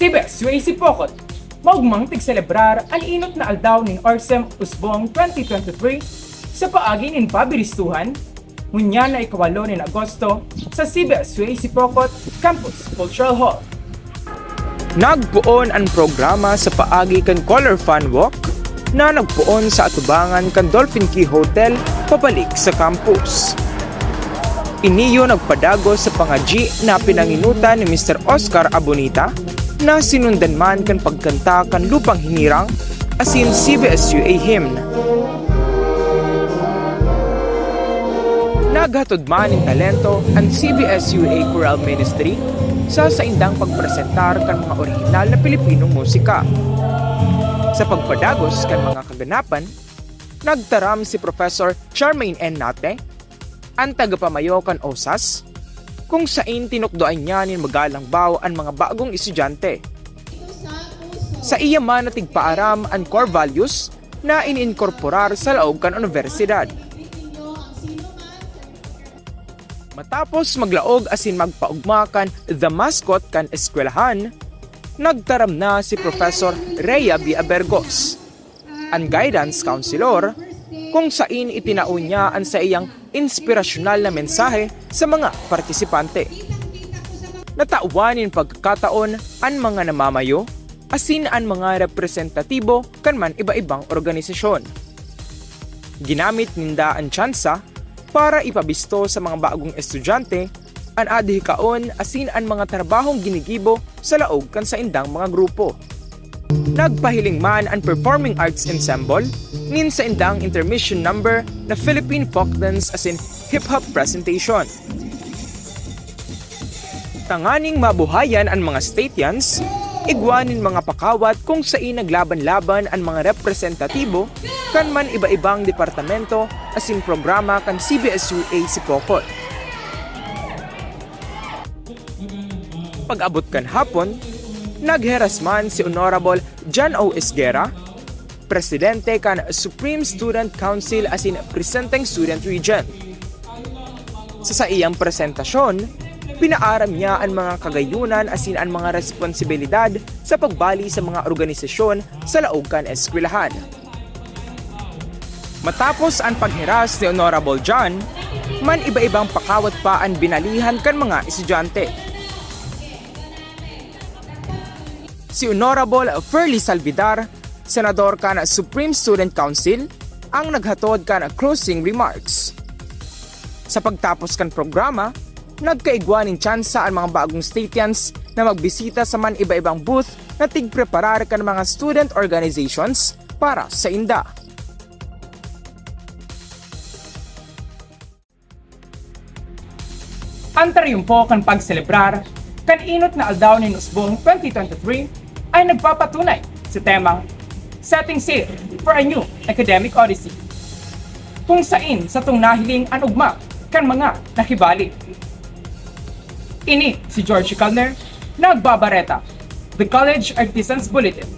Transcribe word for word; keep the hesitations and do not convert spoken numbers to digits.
Ibes, U A C Pokot, maugmang tigselebrar an inot na aldaw nin Orsem Usbong twenty twenty-three sa paagi nin Pabiristuhan, ngunyan na ikawalo nin Agosto, sa C B S U A C Pokot Campus Cultural Hall. Nagpoon an programa sa paagi kan Color Fun Walk na nagpoon sa atubangan kan Dolphin Key Hotel pabalik sa campus. Iniyo nagpadagos sa pangadyi na pinanginutan ni Mister Oscar Abonita na sinundan man kan pagkanta kan Lupang Hinirang asin C B S U A hymn. Naghatod man nin talento an C B S U A Choral Ministry sa saindang pagpresentar kan mga orihinal na Pilipinong musika. Sa pagpadagos kan mga kaganapan, nagtaram si Professor Charmaine N. Nate, an tagapamayo kan OSAS, kung sain tinukdoan niya nin magalangbaw an mga bagong estudyante. Saiya man na tigpaaram an core values na ininkorporar sa laog kan unibersidad. Matapos maglaog asin magpaogma kan The Mascot kan eskwelahan, nagtaram na si Professor Rhea Villabergos, an guidance counselor, kung sain itinao niya an saiyang inspirasyonal na mensahe sa mga partisipante. Natawan nin pagkakataon an mga namamayo asin an mga representatibo kan man iba-ibang organisasyon. Ginamit ninda an tsansa para ipabisto sa mga bagong estudyante an adhikaon asin an mga trabahong ginigibo sa laog kan saindang mga grupo. Nagpahiling man an Performing Arts Ensemble nin saindang intermission number na Philippine Folk Dance asin Hip Hop Presentation. Tanganing mabuhayan an mga Statians, igwa nin mga pakawat kung sain naglaban-laban an mga representatibo kan man iba-ibang departamento asin programa kan C B S U A si Pokot. Pag-abot kan hapon, nagheras man si Honorable John O. Esguerra, presidente kan Supreme Student Council asin Presenting Student Regent. Sa saiyang presentasyon, pinaaram niya an mga kagayunan asin an mga responsibilidad sa pagbali sa mga organisasyon sa laog kan eskwelahan. Matapos an paghiras ni Honorable John, man iba-ibang pakawat pa an binalihan kan mga estudyante. Si Honorable Furly Salvidar, senador kan Supreme Student Council, ang naghatod kan closing remarks. Sa pagtapos kan programa, nagkaigwa nin tsansa an mga bagong Statians na magbisita sa man iba-ibang booth na tigpreparar kan mga student organizations para sainda. An triyumpo kan pagselebrar kan inot na aldaw nin Usbong twenty twenty-three ay nagpapatunay sa temang Setting Sail for a New Academic Odyssey, kung sain satong nahiling an ugma kan mga nakibali. Ini si George Calner, nagbabareta, The College Artisans Bulletin.